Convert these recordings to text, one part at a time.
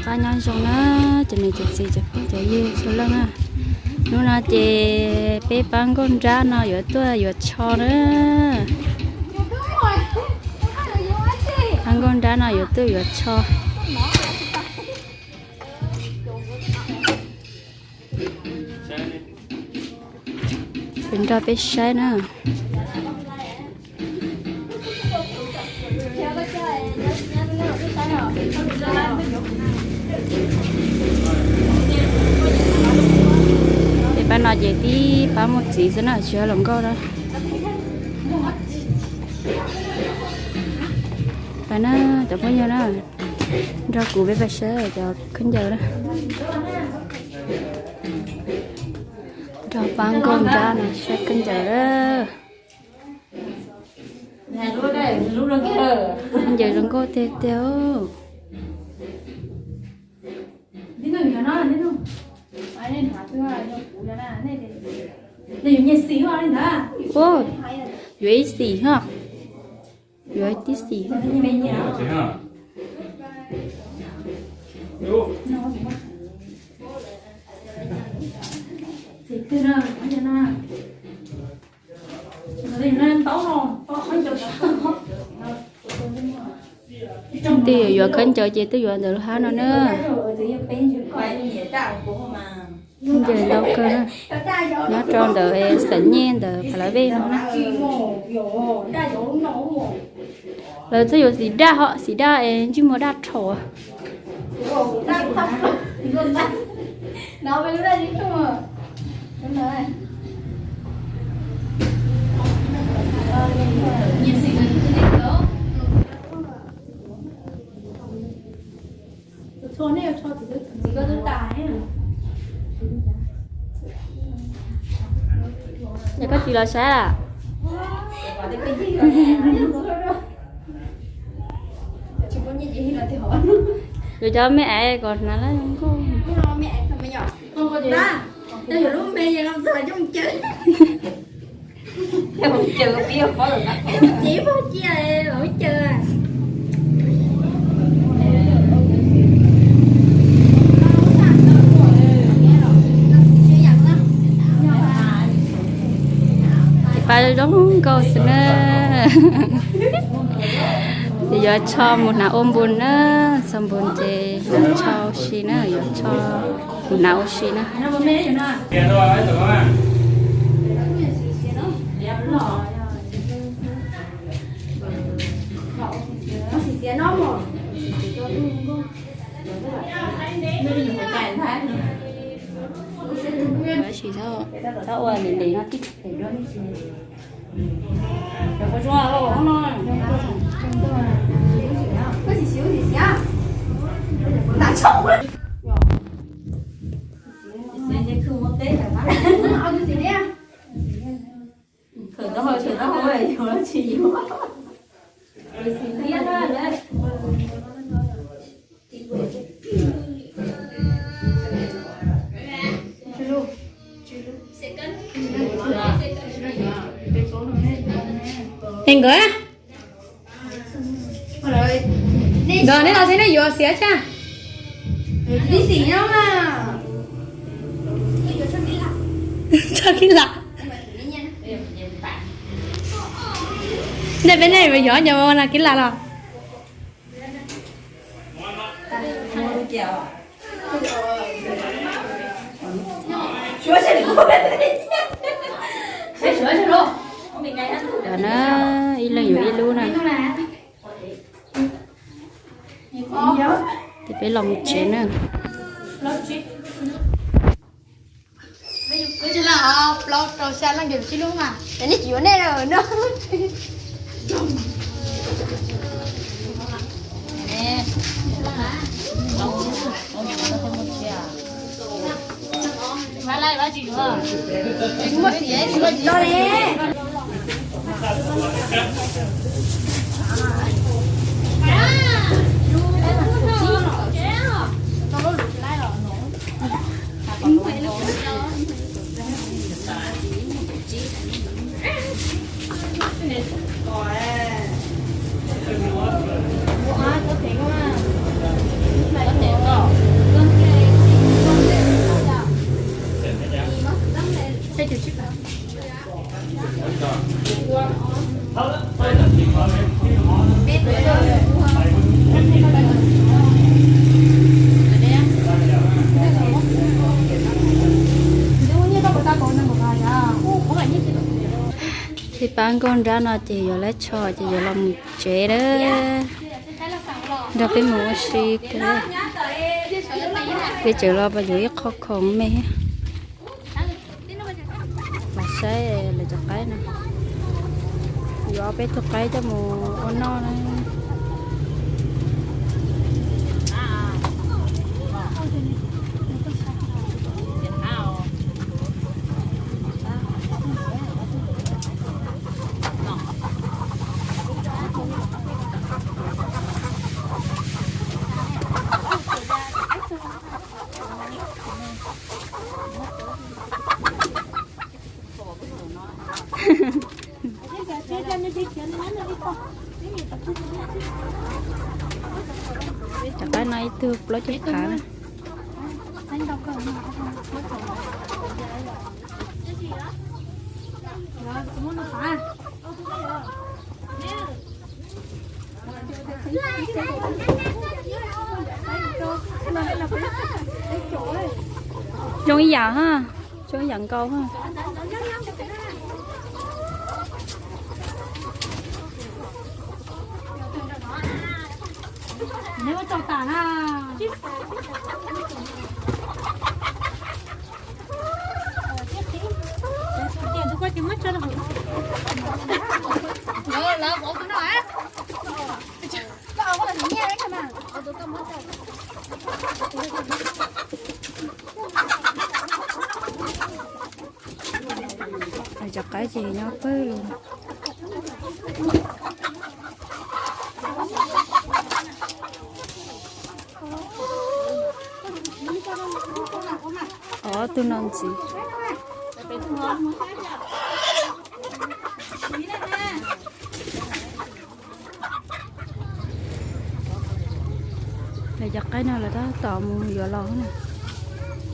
Pab nyob zoo na, cov niam cov txiv cov phooj cov ywg sawv daws na. Hnub no ces peb pab nkauj nrab no yuav tuaj yuav tsho na. Pab nkauj nrab no yuav tuaj yuav tsho. Ces nrog peb saib na. Ces pab no ces tib pab muaj txiv xwb na, tsis yog hluas nkauj na. Pab na, cov phooj ywg na, nrog kuv peb pab saib cov khaub ncaws na. Nrog pab nkauj nrab no saib khaub ncaws na. Khaub ncaws zoo nkauj tiag tiag. Yuav ib xim hos, yuav tib xim. Twb yuav khaub ncaws ces twb yuav ntawm lub hab no na. Khaub ncaws ntau kawg na, nyob rau ntawm xeem Nyej ntawm Pha La Vej no na. Lawv txhob yuav xim daj hos, xim daj es ntsej muag daj rhaum. Es koj tsis los saib lawm? Yuav cov me aiv kom hnav lawm nkauj. Pab zoo nkauj xwb na. Yuav tsho mus hnav ua npun na, txog npun ces hnav tsho ua si na, yuav tsho mus hnav ua si na. Tab sis txhob ua lim lim no tib. Es nkawd nkawd nej los tsev nej yuav xiav tshaj. Txhob kib lam. Nej peb nej yuav yog nyob no kib lam los. Cov na, ib leeg yuav ib lub na. Ces peb los mus tsev na. Plaub rau xya leej yuav tsib lub mas, nej tsis yuav nej no. Ab, nkauj nrab no ces yuav lab tsho ces yuav los mus tsev lawm. Nrog peb mus ua si, peb tseem los pas yuav ib qho khoom me. Mas saib lawv cov qaib no, yuav peb tug qaib coj mus ua noj na. Cov qaib no ib tug plaub caug phav na. Zoo ib yam ha, zoo ib yam nkaus ha. Cov qaib ces nyob pawg lug. Ob tug no ntxiv. Lawv cov qaib no lawv tab tom mus yuav los na,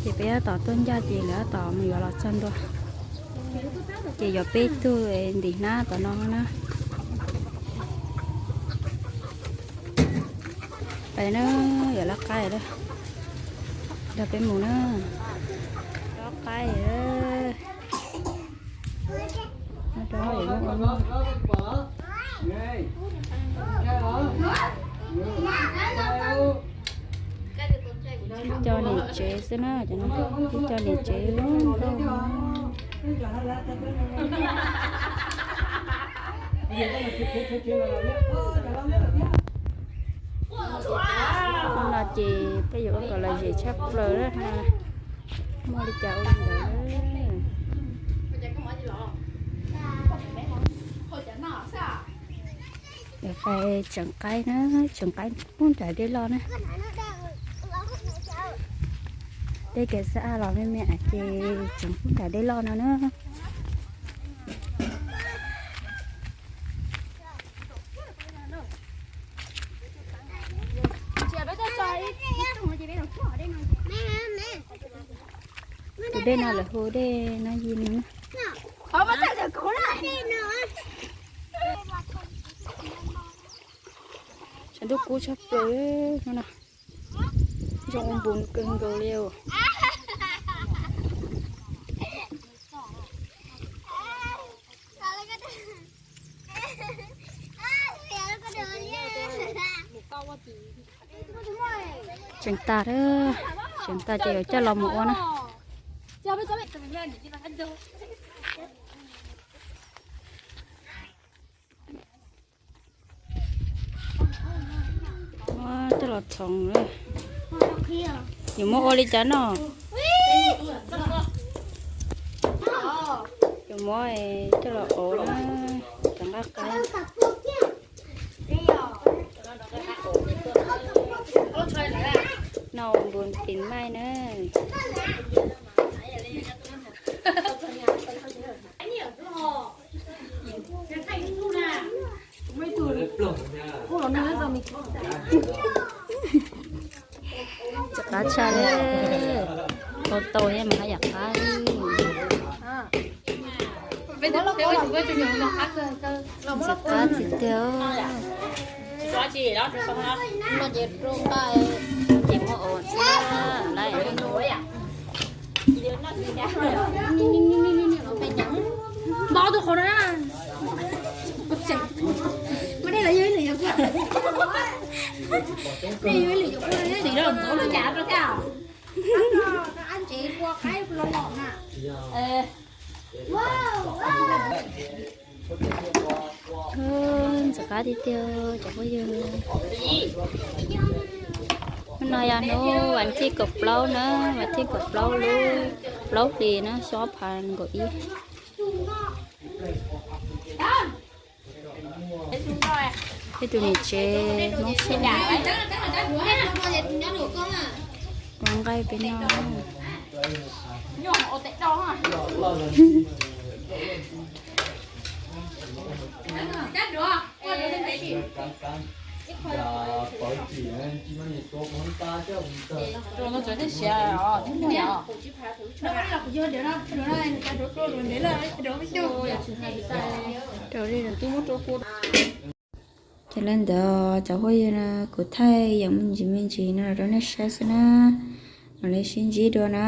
ces peb tab tom tuaj ncaj ces lawv tab tom mus yuav los txog ntua. Ces yuav peb tug ntim hnab tom no na. Peb na, yuav lawv qaib lawm, nrog peb mus na. Lawv qaib. Tib co niam tsev xwb na, tib co niam tsev nkauj. Hnub no ces peb yuav ua kom lom zem tshaj plaws na. Muaj li cas ua li ntawd. Yuav pais tseem qaib na, tseem qaib pub nram dej loj na. Tej kev xab as los me me ces tseem pub nram dej loj no na. Tus dej no lawv hu dej Nab Yi no. Tshav ntuj kub tshaj plaws no. Zoo ua npus kawg nkaus li. Tseem tas, tseem tas ces yuav coj los mus ua na. Coj los txhoov. Yuav muab ua li cas no? Yuav muab coj los ua na, cov nqaij qaib. Noj npus tis maij na. Tsis qab tshaj li, tau tau thiab mas haj yam qab li. Tsis qab tsis tiag. No ces rau nqaij ces muab ua xwb lawm. Npau tus qhov no na. Ntxim qab tiag tiag cov phooj ywg. Hnub no yog hnub vas thib kaum plaub na, vas thib kaum plaub lub plaub hlis na, xyoo ob phav nees nkaum ib. Ib tug niam tsev Hmoob Xyooj ua nqaij peb noj. Ces li ntawd cov phooj ywg na, kuv thaij yeem me ntsis me ntsis no los rau nej saib xwb na. Mam li sib ntsib dua na.